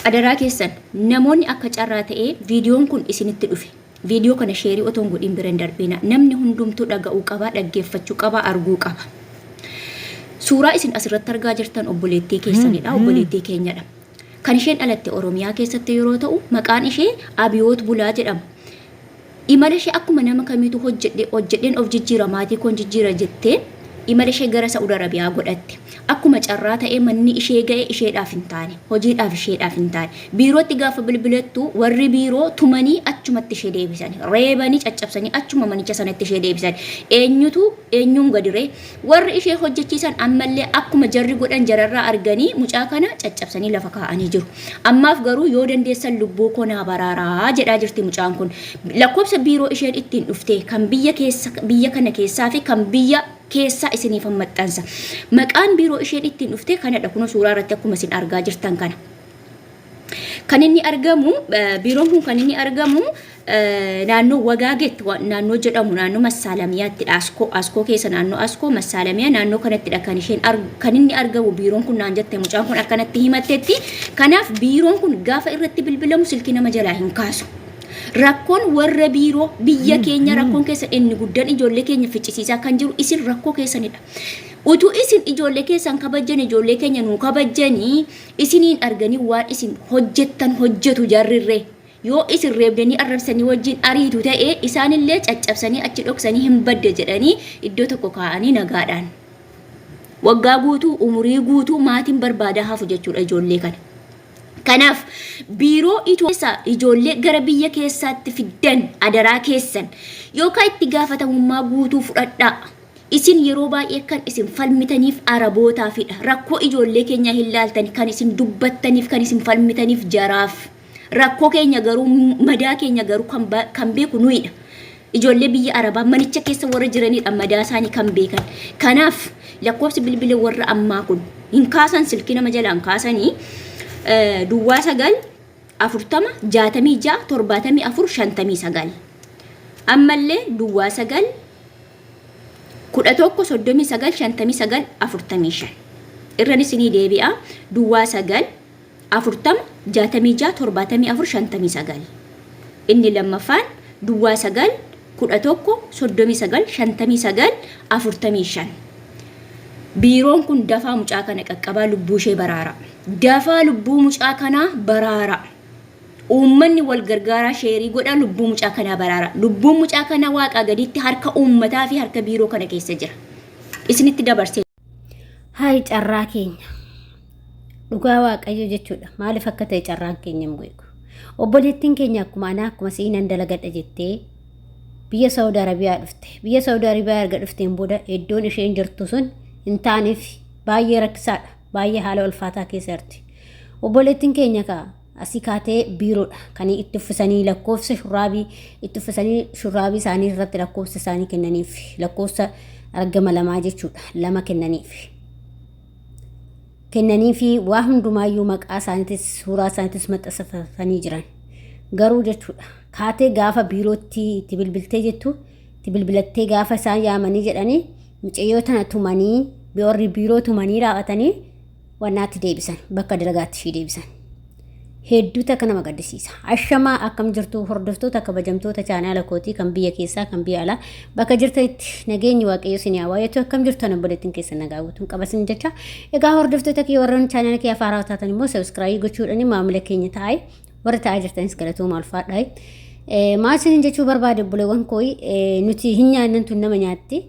Adaraa keessan namoonni akka carraa ta'ee viidiyoon kun isinitti dhufe viidiyoo kana sheerii otoo hin godhin bira hin darbina. Namni hundumtuu dhaga'uu qaba, dhaggeeffachuu qaba, arguu qaba. Suuraa isin asirratti argaa jirtan obboleettii keessanidha, obboleettii keenyadha. Kan isheen dhalatte Oromiyaa keessatti yeroo ta'u maqaan ishee Abiyoot Bulaa jedhama. Imala ishee akkuma nama kamiitu hojjedhe hojjedheen of jijjiira maatii koon jijjiira jettee imala ishee gara Sa'ud Arabiyaa godhatte. Akkuma carraa ta'ee manni ishee ga'e isheedhaaf hin taane. Hojiidhaaf isheedhaaf hin taane. Biirootti gaafa bilbilattu warri biiroo tumanii achumatti ishee deebisan. Reebanii caccabsanii achuma manicha sanatti ishee deebisan. Eenyutu eenyuun gadiree? Warri ishee hojjechiisan ammallee akkuma jarri godhan jararraa arganii mucaa kana caccabsanii lafa kaa'anii jiru. Ammaaf garuu yoo dandeessan lubbuu koo naa baraaraa jedhaa jirti mucaan kun. Lakkoofsa biiroo isheen ittiin dhuftee kan biyya keessa biyya kana keessaa fi kan biyya keessaa isiniifan maxxansa. Maqaan biiroo isheen ittiin dhuftee kanadha kunoo suuraa irratti akkuma isin argaa jirtan kana. Kan inni argamu biiroon kun kan inni argamu naannoo Wagaagetti naannoo jedhamu naannoo Massaalamiyaatti Askoo Askoo keessa naannoo Askoo Massaalamiyaa naannoo kanattidha kan isheen kan inni argamu biiroon kun naan jette mucaan kun akkanatti himattetti. Kanaaf biiroon kun gaafa irratti bilbilamu silkii nama jalaa hin kaasu. Rakkoon warra biiroo biyya keenya rakkoon keessa inni guddaan ijoollee keenya ficcisiisaa kan jiru isin rakkoo keessanidha. Utuu isin ijoollee keessan kabajjan ijoollee keenya nuu kabajjanii Isiniin arganii waan isin hojjettan hojjetu jarrirree. Yoo isin reebdanii arrabsanii wajjin ariitu ta'e isaanillee caccabsanii achi dhoksanii hin badde jedhanii iddoo tokko kaa'anii nagaadhaan. Waggaa guutuu umurii guutuu maatiin barbaadaa hafu jechuudha ijoollee kana. Kanaaf biiroo keessaa ijoollee gara biyya keessaatti fiddan adaraa keessan yookaan itti gaafatamummaa guutuu fudhadhaa. Isin yeroo baay'ee kan isin falmitaniif Arabootaafidha. Rakkoo ijoollee keenyaa hin laaltani kan isin dubbattaniif kan isin falmitaniif jaraaf. Rakkoo keenya garuu madaa keenya garuu kan, kan beeku nuyidha. Ijoollee biyya Arabaa manicha keessa warra jiranidha madaa isaanii kan beekan. Kanaaf lakkoofsi bilbila warra ammaa kun hin kaasan silkii nama jalaan kaasanii duwwaa 9 40 66 74 59 ammallee duwwaa 9 11 39 59 45 irran isinii deebi'a duwwaa 9 40 66 74 59 inni lammaffaan duwwaa 9 11 39 59 45 biiroon kun dafaa mucaa kana qaqqabaa lubbuu ishee baraara dafaa lubbuu mucaa kanaa baraara. Uummanni wal gargaaraa sheerii godhaa lubbuu mucaa kanaa baraaraa. Lubbuun mucaa kanaa waaqaa gaditti harka uummataa fi harka biiroo kana keessa jira. Isinitti dabarsee. Hayi carraa keenya. Dhugaa Waaqayyo jechuudha. Maaliif akka ta'e carraan keenya hin beeku. Obboleettiin keenya akkuma anaa akkuma si'ii nan dalagadha jettee biyya Saawud Arabiyaa dhufte. Biyya Saawud Arabiyaa erga dhufteen booda iddoon isheen jirtu sun hin taaneef baay'ee rakkisaadha. Baay'ee haala ulfaataa keessa jirti. Obboleettiin keenya kaa asii kaatee biiroodha kan itti uffisanii lakkoofsa shurraabii itti uffisanii shurraabii isaanii irratti lakkoofsa isaanii kennaniif lakkoofsa argama lamaa jechuudha lama kennaniif. Kennaniifi waa hundumaayyuu maqaa isaaniitis suuraa isaaniitis maxxanfatanii jiran. Garuu jechuudha kaatee gaafa biirootti itti bilbiltee jettu itti bilbilattee gaafa isaan yaamanii jedhanii mucayyoo tana tumanii warri biiroo tumanii raawwatanii wannaatti deebisan bakka dalagaatti ishii deebisan. Hedduu takka nama gaddisiisa. Ashamaa akkam jirtu hordoftoota kabajamtoota chaanaala kootii kan biyya keessaa kan biyya alaa bakka jirtanitti nageenyi waaqayyo isin haa baay'atu akkam jirtan obboleettiin keessan nagaa guutuun qaba isin jecha. Egaa hordoftoota kiyya warroonni chaanaala kiyya haaraa taatan immoo sabiskiraayii gochuudhaan maamila keenya ta'aa warri ta'aa jirtanis galatooma ulfaadhaa. Maal isiniin jechuu barbaade obboleewwan koo nuti hin nyaannan tun nama nyaatti.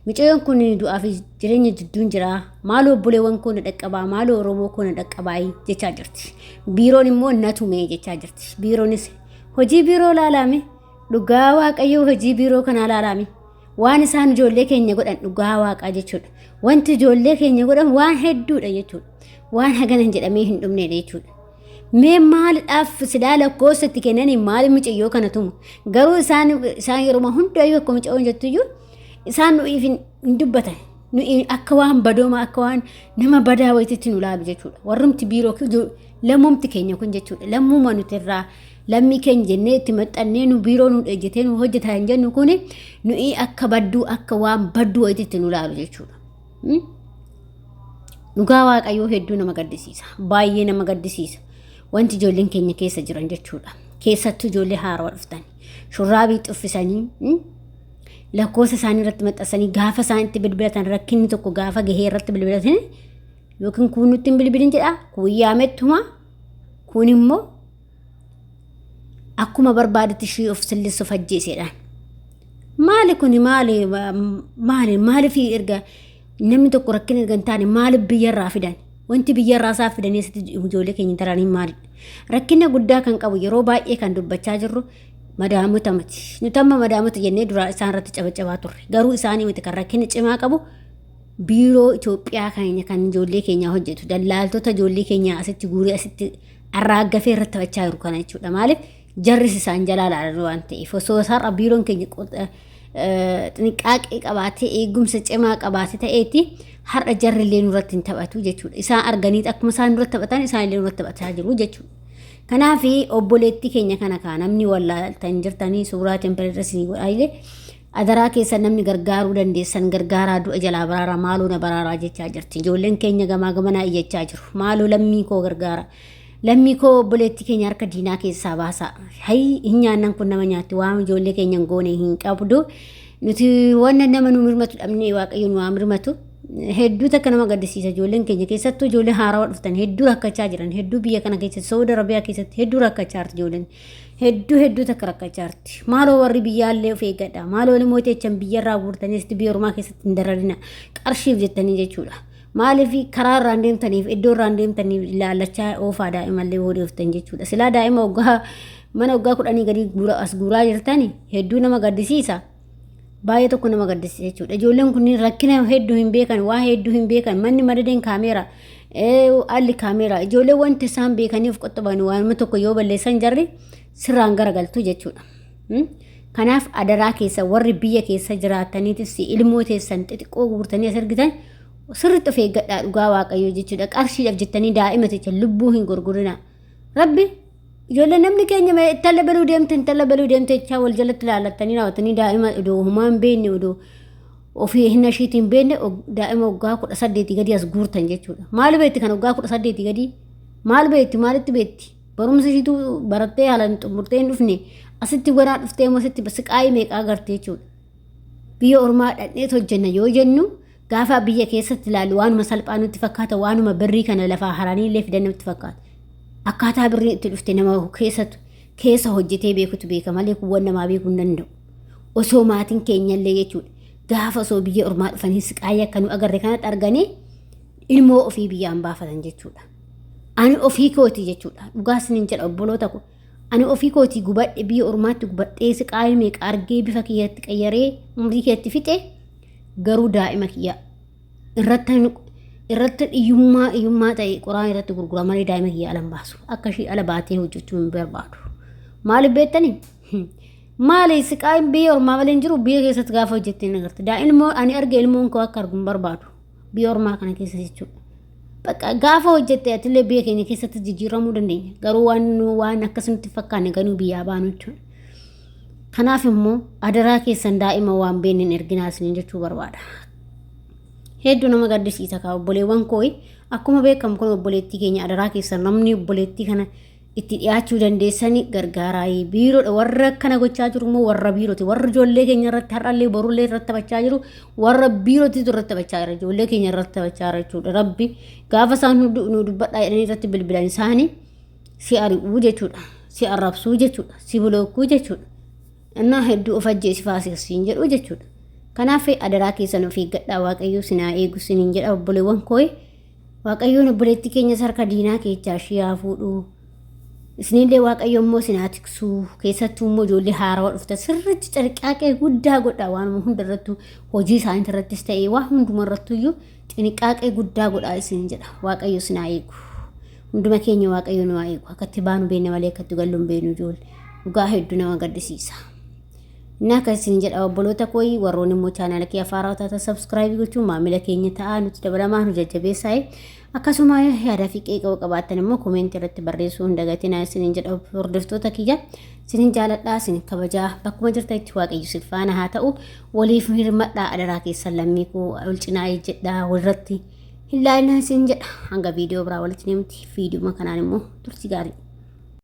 Mucayyoon kun du'aa fi jireenya jidduun jira. Maaloo obboleewwan koo na dhaqqabaa, maaloo Oromoo koo na dhaqqabaa jechaa jirti. Biiroon immoo na tumee jechaa jirti. Biiroonis hojii biiroo laalaame dhugaa waaqayyoo hojii biiroo kanaa laalaame. Waan isaan ijoollee keenya godhan dhugaa waaqaa jechuudha. Wanti ijoollee keenya godhan waan hedduudha jechuudha. Waan hagana hin jedhamee hin dhumneedha jechuudha. Mee maalidhaaf silaa lakkoofsa itti kennanii maali mucayyoo kana tumu? Garuu isaan isaan yeroo hundayyuu akkuma mucayyoon jettuyyuu isaan nuyiif hin dubbatan. Nuyi akka waan badooma akka waan nama badaa wayititti nu laalu jechuudha. Warrumti biiroo lammumti keenya kun jechuudha. Lammuma nuti irraa lammii keenya jennee itti maxxannee nu biiroo nu ejjetee nu hojjetaa hin jennu kun nuyi akka badduu akka waan badduu wayititti nu laalu jechuudha. Dhugaa waaqayyoo hedduu nama gaddisiisa. Baay'ee nama gaddisiisa. Wanti ijoolleen keenya keessa jiran jechuudha. Keessattuu ijoollee haarawaa dhuftan. Shurraabii xuffisanii lakkoofsa isaanii irratti maxxansanii gaafa isaan itti bilbilatan rakkinni tokko gaafa gahee irratti bilbilatan yookiin kuun nutti hin bilbilin jedha kuun yaamettuma kuun immoo akkuma barbaadetti ishii of sillissuuf ajjeesedhaan. Maali kuni maali maali maaliif erga namni tokko rakkina erga hin taane maaliif biyyarraa fidan? Wanti biyyarraa isaa fidanii asitti ijoollee keenya taranii maalidha? Rakkina guddaa kan qabu yeroo baay'ee kan dubbachaa jirru madaamota miti. Nuti amma madaamota jennee duraa isaan irratti cabacabaa turre. Garuu isaanii miti kan rakkina cimaa qabu biiroo Itoophiyaa keenya kan ijoollee keenyaa hojjetu dallaaltota ijoollee keenyaa asitti guuree asitti arraaggafee irratti taphachaa jiru kana jechuudha. Maaliif jarris isaan jalaa ilaalan waan ta'eef osoo har'a biiroon keenya xiniqqaaqee qabaatee eegumsa cimaa qabaate ta'eeti har'a jarri illee nurratti hin taphatu jechuudha. Isaan arganii akkuma isaan nurratti taphatan isaan illee nurratti taphachaa jiru jechuudha. Kanaaf obboleettii keenya kana kaa namni wallaaltan jirtanii suuraa tempereera isinii godhaa illee adaraa keessa namni gargaaruu dandeessan gargaaraa du'a jalaa baraaraa maaloo na baraaraa jechaa jirti. Ijoolleen keenya gamaa gamanaa iyyachaa jiru. Maaloo lammii koo gargaara. Lammii koo obboleettii keenya harka diinaa keessaa baasaa. Hayi hin nyaannan kun nama nyaatti waan ijoollee keenya hin goone hin qabdu. Nuti wanna nama nu mirmatu dhabnee waaqayyo nu haa mirmatu. Hedduu takka nama gaddisiisa ijoolleen keenya keessattuu ijoollee haarawaa dhuftan hedduu rakkachaa jiran hedduu biyya kana keessatti Saudi Arabiyaa keessatti hedduu rakkachaa jirti ijoolleen hedduu hedduu takka rakkachaa jirti. Maaloo warri biyyaallee of eeggadha. Maaloo ilmoo teechan biyyarraa guurtanii asitti biyya ormaa keessatti hin dararina qarshiif jettanii jechuudha. Maaliif karaa irraan deemtaniif iddoo irraan deemtaniif ilaallachaa oofaa daa'imallee booda dhuftan jechuudha. Silaa daa'ima waggaa mana waggaa 10 gadi as guuraa jirtani hedduu nama gaddisiisa. Baay'ee tokko nama gaddisiisa jechuudha. Ijoolleen kunniin rakkina hedduu hin beekan, waa hedduu hin beekan. Manni madadeen kaameera, alli kaameera. Ijoolleen wanti isaan beekanii of qoxxoban waanuma tokko yoo balleessan jarri sirraan garagaltu jechuudha. Kanaaf adaraa keessa warri biyya keessa jiraataniitis ilmoo teessan xixiqqoo guurtanii as ergitan sirriitti of eeggadhaa dhugaa waaqayyoo jechuudha. Qarshiidhaaf jettanii daa'ima teessan lubbuu hin gurgurinaa. Rabbi ijoollee namni keenya mee intala baluu deemte intala baluu deemte jechaa wal jalatti ilaallattanii raawwatanii daa'ima odoo homaa hin beekne odoo ofii hin ashiitii hin beekne daa'ima waggaa 18 gadi as guurtan jechuudha. Maal beekti kan waggaa 18 gadi? Maal beekti? Maalitti beekti? Barumsa ishiitu barattee haalaan xumurtee hin dhufne asitti ganaa dhuftee immoo asitti siqaayii meeqaa agarte jechuudha. Biyya ormaa dhaqneet hojjenna yoo jennu gaafa biyya keessatti ilaallu waanuma salphaa nutti fakkaata waanuma birrii kana lafaa haranii illee fidan nutti fakkaata. Akkaataa birriin itti dhufte nama keessattu keessa hojjetee beekutu beeka malee kuuwwan namaa beekuu hin danda'u. Osoo maatiin keenyallee jechuudha gaafa osoo biyya ormaa dhufanii siqaayii akka nu agarre kanatti arganii ilmoo ofii biyyaan baafatan jechuudha. Ani ofii kooti jechuudha. Dhugaa isiniin jedha obboloota koo. Ani ofii kootii gubadhe biyya ormaatti gubadhee siqaayii meeqa argee bifa kiyyatti qayyaree umrii kiyyatti fixe garuu daa'ima kiyya irratti irratti hiyyummaa hiyyummaa ta'e qoraan irratti gurgura malee daa'ima kiyya ala hin baasu. Akka ishii ala baatee hojjechuu hin barbaadu. Maaliif beektanii? Maali siqaayin biyya ormaa malee hin jiru biyya keessatti gaafa hojjettee hin agartu. Daa'imni ani arge ilmoon koo akka argu hin barbaadu. Biyya ormaa kana keessa jechuudha. Bakka gaafa hojjette atillee biyya keenya keessatti jijjiiramuu dandeenya. Garuu waan waan akkas nutti fakkaanne ganuu biyyaa baanu jechuudha. Kanaaf immoo adaraa keessan daa'ima waan beekne hin erginaa isiniin jechuu barbaada. Hedduu nama gaddisiisa kaa obboleewwan koo akkuma beekamu kun obboleettii keenya adaraa keessan namni obboleettii kana itti dhiyaachuu dandeessani gargaaraayi. Biiroodha warra akkana gochaa jiru immoo warra biirooti. Warra ijoollee keenya irratti har'allee borullee irratti taphachaa jiru warra biirootitu irratti taphachaa jira. Ijoollee keenya irratti taphachaa jira jechuudha. Rabbi gaafa isaan nu dubbadhaa jedhanii irratti bilbilan isaanii si ari'uu jechuudha. Si arrabsuu jechuudha. Si bulookkuu jechuudha. Innaa hedduu of ajjeesi faasisiin jedhu jechuudha. Kanaaf adaraa keessan of eeggadhaa Waaqayyo sinaa eegu siniin jedha obboleewwan koo. Waaqayyoon obboleettii keenyas harka diinaa keessaa ishii haa fuudhu. Isinillee Waaqayyo immoo isin haa tiksu. Keessattuu immoo ijoollee haarawaa dhuftan sirriitti carqaaqee guddaa godhaa waanuma hunda irrattuu hojii isaanii irrattis ta'ee waa hunduma irrattuyyuu xiniqaaqee guddaa godhaa isin jedha. Waaqayyo isin haa eegu. Hunduma keenya Waaqayyo nu haa eegu. Akkatti baanu beekna malee akkatti gallu hin beeknu ijoollee. Dhugaa hedduu nama gaddisiisa. Inni akka isin jedha obboloota kooyi warroonni immoo chaanaala kee afaaraa taatan sabskiraayibii gochuun maamila keenya ta'aa nuti dabalamaa nu jajjabeessaa. Akkasuma yaada fi qeeqa qabaattan immoo koomeentii irratti barreessuu hin dagatinaa isiniin jedha hordoftoota kiyya. Isinin jaaladhaa isin kabajaa bakkuma jirtanitti waaqayyo isin faana haa ta'u waliif hirmadhaa adaraa keessan lammii koo wal cinaa ejjedhaa walirratti Hin laalinaa isin jedha. Hanga viidiyoo biraa walitti deemti. Viidiyoo kanaan immoo turtii gaarii.